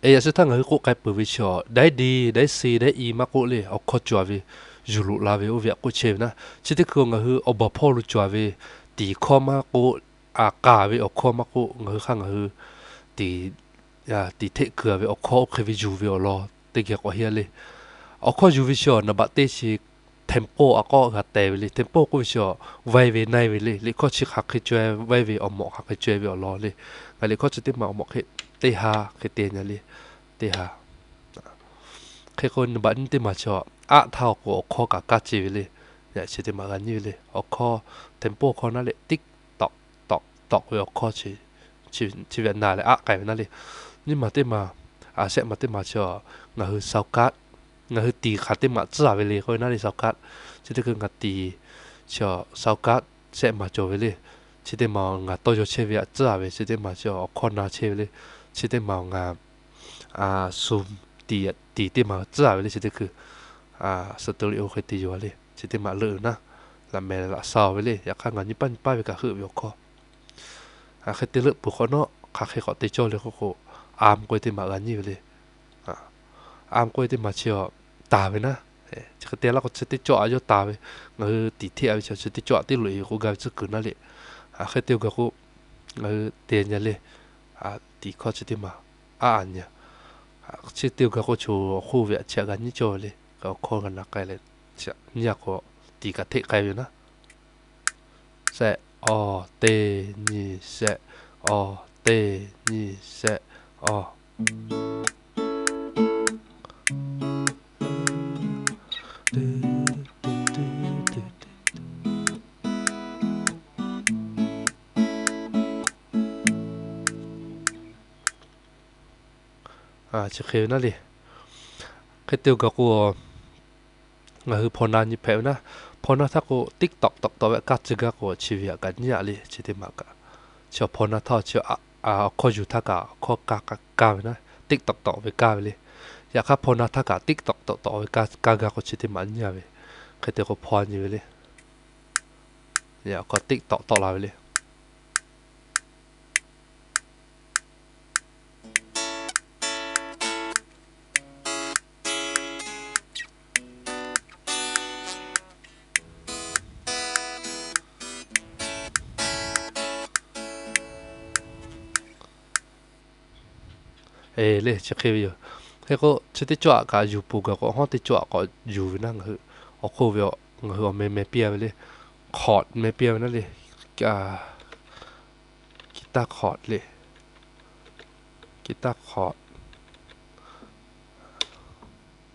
Eˬ, yaꞈ shi htaˇ ngaˬ hui k'oˆ k'ai peuˬ ve chi a, daiˉ de, daiˉ se, daiˉ i maˇ k'oˆ le, awˬ hkawˇ cawˬ ve, yuˬ loꞈ la ve oˇ ve aꞈ k'oˆ chehˇ ve naˉ. Chi teˇ hkui ngaˬ hui awˬ baˬ hpawˇ lo cawˬ ve tiˍ hkawˇ maˇ k'oˆ, a, k'a ve awˬ hkawˇ maˇ k'oˆ, ngaˬ hui hk'aˇ ngaˬ hui tiˍ, tiˍ hteˆ keu a ve awˬ hkawˇ oˇ hk'e ve yuˬ ve awˬ lawn teˇ geh k'awꞈ heˆ le. Awˬ hkawˇ yuˬ ve chi a, naˍ baꞈ teˇ chi tempo a k'awˇ g'a teh ve le. Tempo k'oˆ ve chi a, vaiˇ ve naiˇ ve le. Liꞈ hkawˇ chi hk'aˬ hk'e caweh, vaiˇ ve awˬ mawꞈ hk'aˬ hk'e caweh ve awˬ lawn le. Ngaˬ liꞈ hkawˇ chi teˇ maˬ awˬ mawꞈ hk'e teˇ ha hk'e te nyi le. Teˇ ha. Hk'e k'o naˍ baꞈ nyiˇ teˇ maˬ chi a, aˆ htaˇ awˬ k'o awˬ hkawˇ kaꞈ kaˇ ce ve le. Chi teˇ maˬ g'a nyi ve le. Awˬ hkawˇ tempo hkawˇ naˉ leh tiꞈ tawꞈ tawꞈ tawꞈ ve awˬ hkawˇ chi ve naˬ leh aˆ k'ai ve naˉ le. Nyiˇ maˬ teˇ maˬ, a, shehˆ maˬ teˇ maˬ chi a, ngaˬ hui sound card, ngaˬ hui tiˍ hk'aˬ teˇ maˬ tcuhˉ a ve le k'oˆ ve naˉ le sound card. Chi teˇ hkui ngaˬ tiˍ chi a sound card shehˆ maˬ cawˬ ve le. Chi teˇ maˬ ngaˬ tawˇ yaw chehˇ ve aꞈ tcuhˉ a ve, chi teˇ maˬ chi awˬ hkawˇ na chehˇ ve le. Chi teˇ maˬ ngaˬ sum tiˍ, tiˍ teˇ maˬ tcuhˉ a ve le. Chi teˇ hkui stereo hk'e te yoˬ a le. Chi teˇ maˬ leuˆ ve naˉ, laꞈ mehˍ laꞈ sha ve le. Yaꞈ hk'aˇ ngaˬ nyi paˇ nyi paˇ ve kaꞈ heuˆ ve awˬ hkawˇ. Hk'e te leuˆ peuˬ hk'awꞈ nawˉ hk'aˬ hk'e k'awꞈ te cawˇ le k'oˆ k'o, amp k'oˆ ve teˇ maˬ g'a nyi ve le. Amp k'oˆ ve teˇ maˬ chi a taˍ ve naˉ. Chi hk'e te laˇ k'o chi teˇ cawˇ aꞈ yawˇ taˍ ve, ngaˬ hui tiˍ hteˆ a ve chi chi teˇ cawˇ aꞈ teˇ loꞈ e k'o ga ve tcuhˉ kuiˬ naˉ le. Hk'e te gaˬ k'o, ngaˬ hui te nyi le. Tiˍ hkawˇ chi teˇ maˬ aˆ a nyi. Chi teˇ gaˬ k'o choˬ awˬ hk'oˆ ve aꞈ chi aꞈ g'a nyi cawˇ ve le. Awˬ hkawˇ g'a na k'ai leh, nyi a k'o tiˍ kaꞈ hteˆ k'ai ve yoˬ naˉ. Shehˆ, awˬ, teˇ, nyi, shehˆ, awˬ, teˇ, nyi, shehˆ, awˬ. Chi hk'e ve naˉ le. Hk'e te gaˬ k'o, ngaˬ hui hpaw na nyi hpehꞈ ve naˉ. Hpaw na htaˇ k'o tiꞈ tawꞈ tawꞈ tawꞈ ve aꞈ kaˇ tcuh gaˇ k'o chi ve aꞈ kaꞈ nyi a le. Chi teˇ maˬ kaꞈ, chi hpaw na htaˇ chi awˬ hkawˇ yuˬ htaˇ kaꞈ awˬ hkawˇ kaˇ ve naˉ, tiꞈ tawꞈ tawꞈ ve kaˇ ve le. Yaꞈ hk'aˇ hpaw na htaˇ kaꞈ tiꞈ tawꞈ tawꞈ tawꞈ ve kaˇ gaˇ k'o chi teˇ maˬ nyi a ve. Hk'e te k'o hpaw nyi ve le. Yaꞈ k'aw tiꞈ tawꞈ tawꞈ la ve le. Eˬ le, chi hk'e ve yoˬ. Hk'e k'o chi teˇ cawˇ aꞈ kaꞈ yuˬ peuˬ gaˬ k'o, hawˉ teˇ cawˇ aꞈ k'awꞈ yuˬ ve naˉ ngaˬ hui awˬ hk'oˆ ve ngaˬ hui awˬ meh meh piˇ a ve le. Chord meh piˇ a ve naˉ le. Guitar chord le. Guitar chord.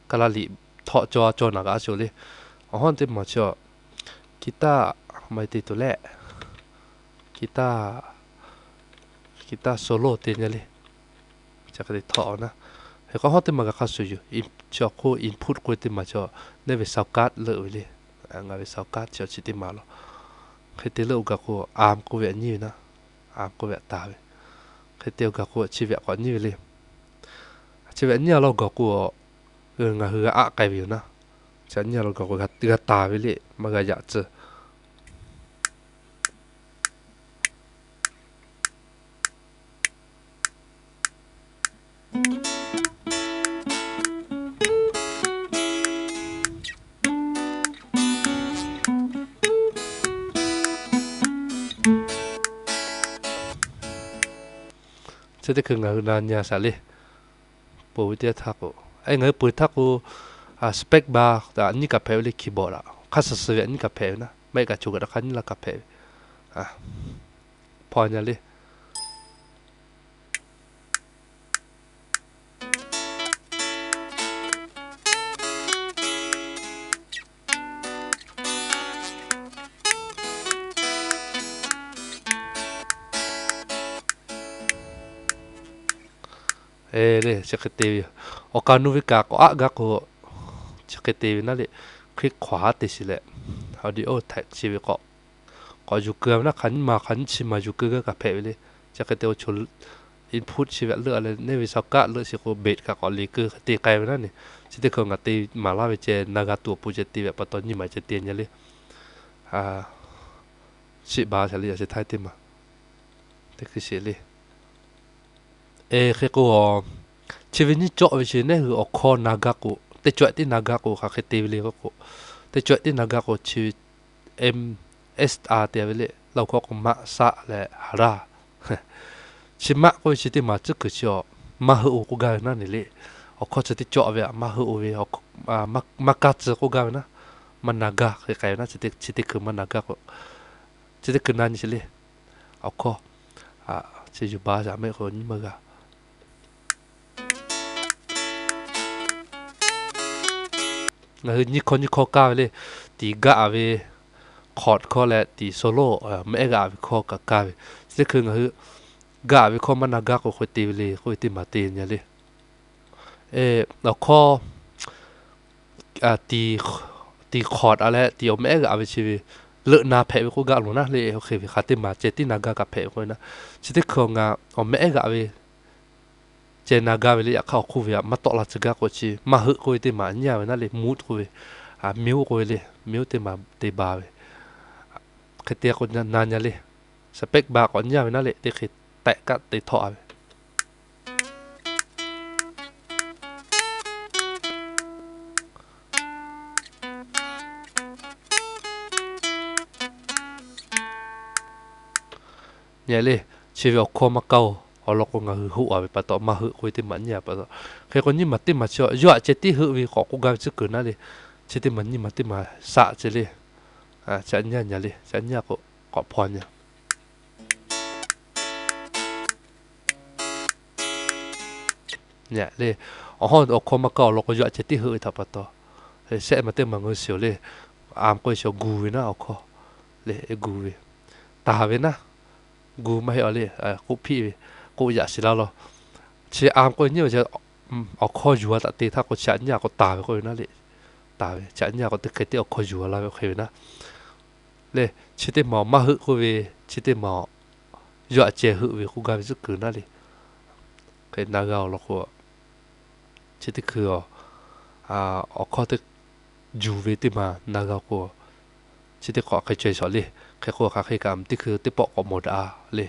Kaˇ laˇ liꞈ htawˆ cawˇ cawˇ naˬ g'a cawˬ le. Awˬ hawˉ teˇ maˬ chi a, guitar maˇ te tuˬ leh, guitar, guitar solo te nyi le. Chi hk'e te htawˆ naˉ. Hk'e k'o hawˉ teˇ maˬ g'a hk'a shuˍ yoˬ. Chi awˬ hk'oˆ input k'oˆ ve teˇ maˬ chi a, neˇ ve sound card leuˆ ve le. Ngaˬ ve sound card chi a chi teˇ maˬ law. Hk'e te leuˆ gaˬ k'o amp k'oˆ ve aꞈ nyi ve naˉ. Amp k'oˆ ve aꞈ taˍ ve. Hk'e te gaˬ k'o chi ve aꞈ k'awꞈ nyi ve le. Chi ve aꞈ nyi a law gaˬ k'o, ngaˬ hui g'a aˆ k'ai ve yoˬ naˉ. Chi aꞈ nyi a law gaˬ k'o g'a taˍ ve le, maˇ g'a yaꞈ tcuh. Chi teˇ hkui ngaˬ hui na nyi a shaˍ le. Peuˬ ve teˇ htaˇ k'o, ngaˬ hui peuˬ htaˇ k'o, space bar aꞈ nyi kaꞈ hpehꞈ ve le, keyboard aꞈ hk'a suhˍ suhˍ ve aꞈ nyi kaꞈ hpehꞈ ve naˉ, maˇ heˆ kaꞈ choˬ kaꞈ hk'a nyi la kaꞈ hpehꞈ ve. Hpaw nyi le. Eˬ le, chi hk'e te ve yoˬ. Awˬ kaˍ nu ve kaꞈ k'awꞈ aˆ gaˇ k'o, chi hk'e te ve naˉ le. Click hk'awꞈ haˉ te shiˍ leh, audio track chi ve k'awꞈ, k'awꞈ yuˬ keu ve naˉ, hk'aˬ nyiˇ maˬ hk'aˬ nyiˇ chi maˬ yuˬ keu gaˇ kaꞈ hpehꞈ ve le. Chi hk'e te awˬ choˬ input chi ve aꞈ leuˆ a leh neˇ ve sound card leuˆ shiˍ k'o bass kaꞈ k'awꞈ le keu hk'e te k'ai ve naˉ ne. Chi teˇ hkui ngaˬ te maˍ laˇ ve ceh na g'a tuˬ awˬ pon ceh te ve pa taw nyiˇ maˬ ceh te nyi le. Shiˆ ba shaˍ le, yaꞈ sheh htaiˇ teˇ maˬ teˇ hkui sheˍ le. Eˬ, hk'e k'o, Chi ve nyiˇ cawˆ ve chi nehˉ hui awˬ hkawˇ na gaˇ k'o, teˇ cawehꞈ tiˉ na gaˇ k'o hk'aˬ hk'e te ve le k'o, teˇ cawehꞈ tiˉ na gaˇ k'o chi ve M S R te ve le, laˇ hu hkawˇ k'o maˆ saˆ leh a laˇ. Chi maˆ k'oˆ ve chi teˇ maˬ tcuhˉ kuiˬ chi awˬ maˇ heuˆ-oˬ k'oˆ gaˇ ve naˉ ne le. Awˬ hkawˇ chi teˇ cawˆ ve aꞈ maˇ heuˆ-oˬ ve, maˇ kaˇ tcuh k'oˆ gaˇ ve naˉ, maˇ na gaˇ hk'e k'ai ve naˉ, chi teˇ hkui maˇ na gaˇ k'o, chi teˇ hkui na nyi chi le. Awˬ hkawˇ chi yuˬ baˬ shaˍ mehˆ k'o nyiˇ maˇ g'a. Ngaˬ hui nyiˇ hkawˇ nyiˇ hkawˇ kaˇ ve le, tiˍ gaˆ ve chord hkawˇ leh tiˍ solo, mehˆ g'aꞈ ve hkawˇ kaꞈ kaˇ ve. Chi teˇ hkui ngaˬ hui gaˆ ve hkawˇ maˇ na gaˇ k'o hk'e te ve le k'oˆ ve teˇ maˬ te nyi le. Awˬ hkawˇ tiˍ chord a leh tiˍ awˬ mehˆ g'aꞈ ve chi ve leuˆ na hpehꞈ ve k'oˆ gaˇ loˬ naˉ le. Oˇ hk'e ve hk'aˬ teˇ maˬ ceh tiˉ na gaˇ kaꞈ hpehꞈ ve k'oˆ ve naˉ, chi teˇ hkui ngaˬ awˬ mehˆ g'aꞈ ve ceh na gaˇ ve le. Yaꞈ hk'aˇ awˬ hk'oˆ ve aꞈ maˇ tawˆ la tcuh gaˇ k'o chi maˇ heuˆ k'oˆ ve teˇ maˬ nyiˇ a ve naˉ le, mute k'oˆ ve, mute k'oˆ ve le, mute teˇ maˬ te baˬ ve. Hk'e te k'o na nyi le, space bar k'awꞈ nyiˇ a ve naˉ le, teˇ hk'e tehꞈ kaˆ te htawˆ a ve nyi le. Chi ve awˬ hkawˇ maˇ kaˇ-oˬ, awˬ lawn k'o ngaˬ hui hoˆ a ve pa taw, maˇ heuˆ k'oˆ ve teˇ maˬ nyiˇ a pa taw. Hk'e k'o nyiˇ maˬ teˇ maˬ chi yawˇ aꞈ ceh tiˉ heuˆ ve k'awꞈ k'oˆ gaˇ ve tcuhˉ kuiˬ naˉ le. Chi teˇ maˬ nyiˇ maˬ teˇ maˬ saˆ ceh le. Chi aꞈ nyiˇ a nyi le, chi aꞈ nyiˇ a k'o k'awꞈ hpaw nyi. Nyi le, awˬ hawˉ awˬ hkawˇ maˇ kaˇ awˬ lawn k'o yawˇ aꞈ ceh tiˉ heuˆ ve htaꞈ pa taw. Shehˆ maˬ teˇ maˬ ngaˬ hui shiˍ-oˬ le, a k'oˆ ve chi gu ve naˉ awˬ hkawˇ le, gu ve, taˍ ve naˉ, gu maˇ heˆ a le, k'oˆ hpiˆ ve, k'oˆ yaꞈ shiˍ laˇ law. Chi a k'oˆ ve nyiˇ ve awˬ hkawˇ yuˬ a taꞈ te htaˇ k'o chi aꞈ nyiˇ a k'o taˍ ve k'oˆ ve naˉ le, taˍ ve chi aꞈ nyiˇ a k'o teˇ hk'e te awˬ hkawˇ yuˬ a laˇ ve hk'e ve naˉ le. Chi teˇ maˬ maˇ heuˆ k'oˆ ve, chi teˇ maˬ yawˇ aꞈ ceh heuˆ ve k'oˆ gaˇ ve tcuhˉ kuiˬ naˉ le. Hk'e na g'a awˬ lawn k'o, chi teˇ hkui awˬ hkawˇ teˇ yuˬ ve teˇ maˬ na g'a k'o, chi teˇ hk'awꞈ hk'e caweh shawˍ le. Hk'e k'o hk'aˬ hk'e kaꞈ teˇ hkui teˇ pawˆ k'awꞈ mawˬ daꞈ le.